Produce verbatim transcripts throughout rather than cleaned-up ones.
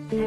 Che,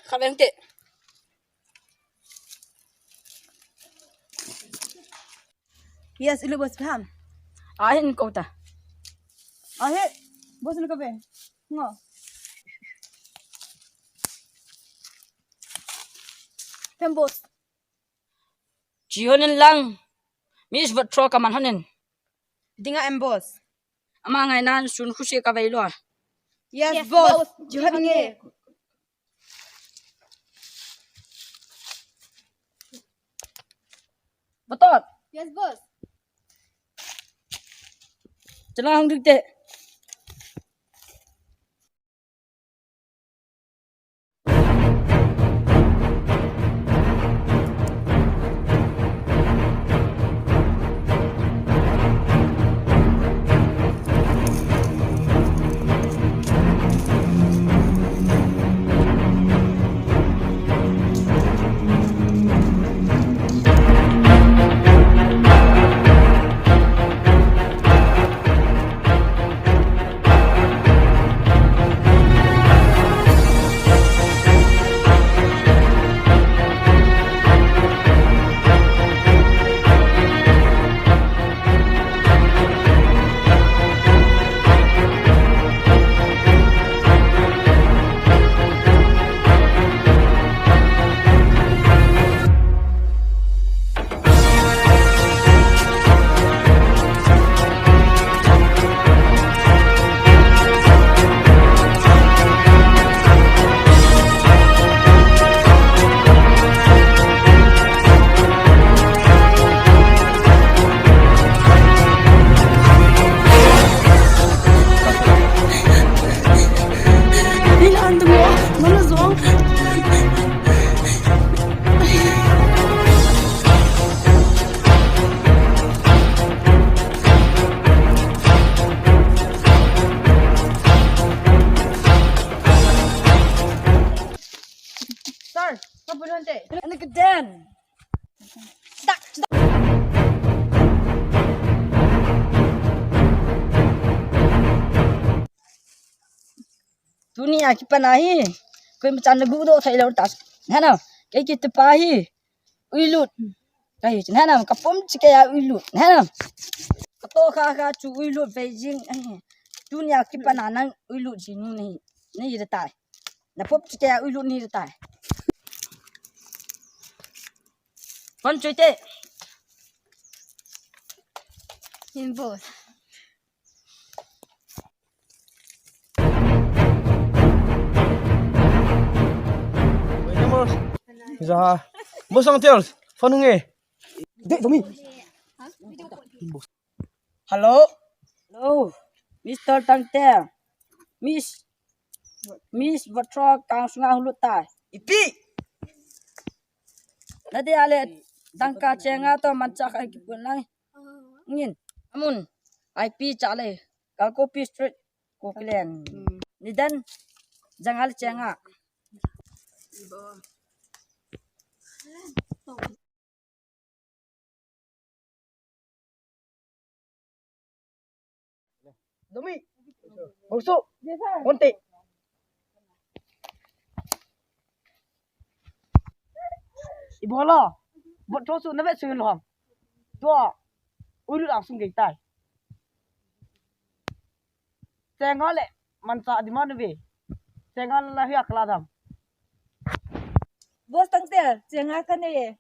kha veng te. Yes, ilu boss paham. Ahin kota. Ahe, boss na kabe. Ngo. Pem boss. Chi honin lang. Miss Vatro kaman honin. Dinga em boss. Ama ngai nan sun khusi ka vei lo. Yes, yes, boss. Boss. Jihad nge. Batot. Yes, boss. Chala hung dikte. Nila antum mo, mana zong. Sir, kapulunte. Ano ka din? Tuni a kipan ahi. Koima chan na gudo thei lo ta. Hana, kei kiti pa hi. Uilut. Kahi chin hana, kapom chike a uilut. Hana. Kato kha kha chu uilut Beijing ahi. Tuni a kipan a nang uilut jing ni. Ni da tai. Na pop chike a uilut ni da tai. Kon chui te. Hin boss. Wait a minute. Jaha. Bosang tel. Phone nge. Dek, Domi. Hello. Hello. Mister Tangte. Miss. Miss Vatro kang sunga hulut tai. Ipi. Nadi ale dangka chenga to mancha kha kipun lang. Ngin. Amun. I P chale. Kalkopi Street. Kokilen. Nidan. Jangal chenga. Domi. Bongsu. Konte. Ibola. Bot tho su na vet su lo ham. Tua. Ulu lang sung gei tai. Chenga le mancha demand ve. Chenga la hia kala dam. Boss Tangte, chenga ka nei e.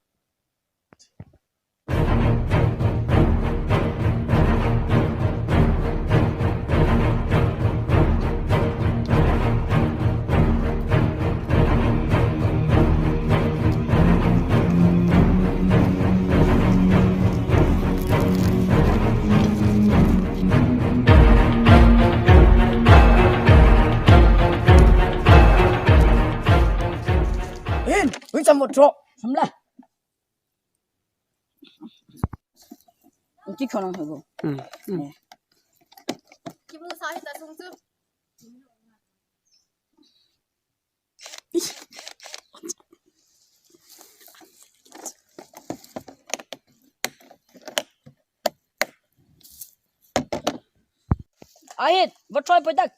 Hin, hin, cham mo tro. Samla. Ki khonang hego. Hmm, hmm. Kimu sa hita sung chu. Ahit, va try pa dak.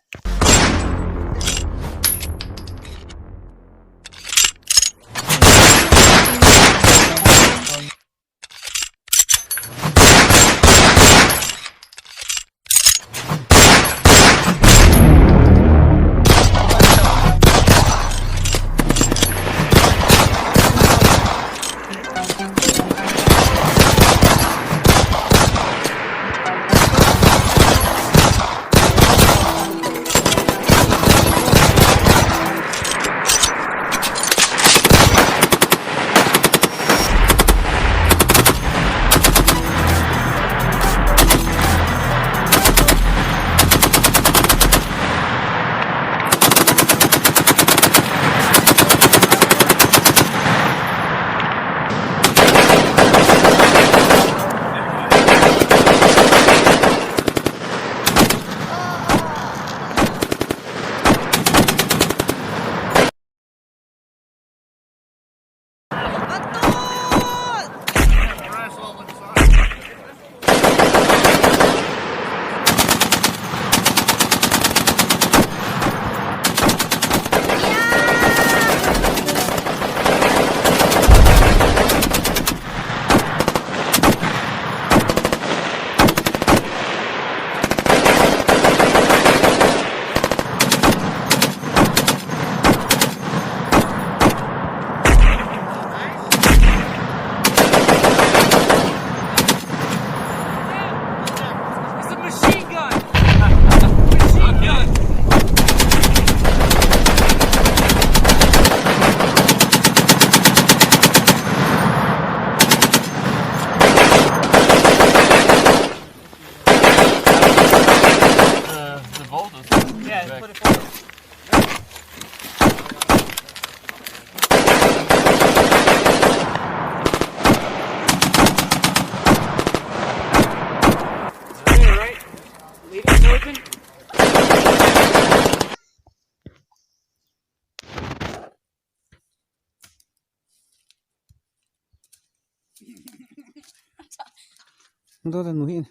It's a machine gun! Machine gun! The, the bolt is. Yeah, put it forward. There, right? Leave it open. Ndo da nuhi.